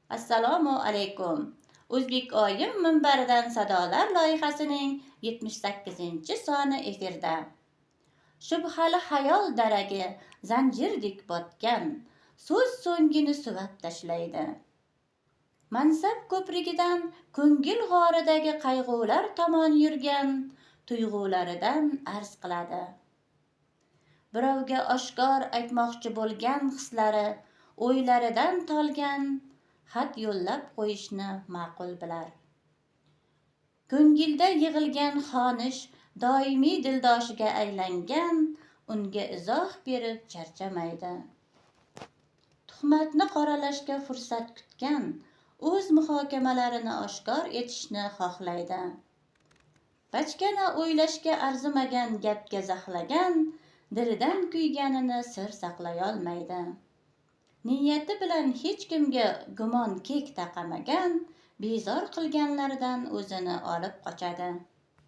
Assalomu alaykum. O'zbek oyim minbaridan sadolar loyihasining 78-soni efirda. Shubhali xayol daragi zanjirdek botgan, so'z so'ngini suvab tashlaydi. Mansab ko'prigidan ko'ngil g'oridagi qayg'ular tomon yurgan tuyg'ularidan arz qiladi. Birovga oshkor aytmoqchi bo'lgan hislari, o'ylaridan tolgan, xat yo'llab qo'yishni ma'qul bilar. Ko'ngilda yig'ilgan xonish doimiy dildoshiga aylangan, unga izoh berib charchamaydi. Tuhmatni qoralashga fursat kutgan, o'z muhokamalarini oshkor etishni xohlaydi. Bachkana o'ylashga arzimagan gapga zaxlagan, dilidan kuyganini sir saqlayolmaydi. Niyati bilan hech kimga gumon kek taqamagan, bezor qilganlaridan o'zini olib qochadi.